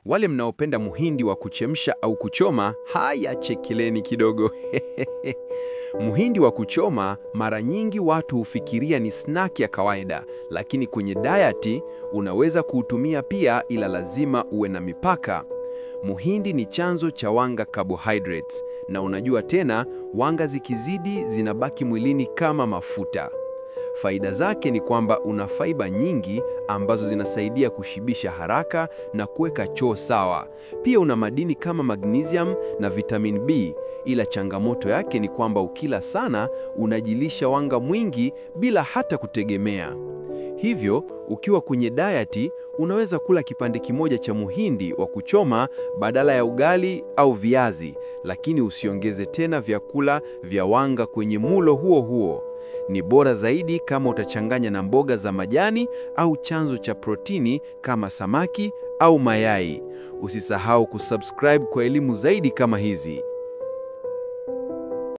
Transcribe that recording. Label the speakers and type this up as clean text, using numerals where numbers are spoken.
Speaker 1: Wale mnaopenda muhindi wa kuchemsha au kuchoma, haya chekeleni kidogo. Muhindi wa kuchoma mara nyingi watu hufikiria ni snack ya kawaida, lakini kwenye diet unaweza kuutumia pia, ila lazima uwe na mipaka. Muhindi ni chanzo cha wanga carbohydrates, na unajua tena wanga zikizidi zinabaki mwilini kama mafuta. Faida zake ni kwamba una fiber nyingi ambazo zinasaidia kushibisha haraka na kuweka choo sawa. Pia una madini kama magnesium na vitamin B, ila changamoto yake ni kwamba ukila sana unajilisha wanga mwingi bila hata kutegemea. Hivyo, ukiwa kwenye diet, unaweza kula kipande kimoja cha muhindi wa kuchoma badala ya ugali au viazi, lakini usiongeze tena vyakula vya wanga kwenye mulo huo huo. Ni bora zaidi kama utachanganya na mboga za majani au chanzo cha protini kama samaki au mayai. Usisahau kusubscribe kwa elimu zaidi kama hizi.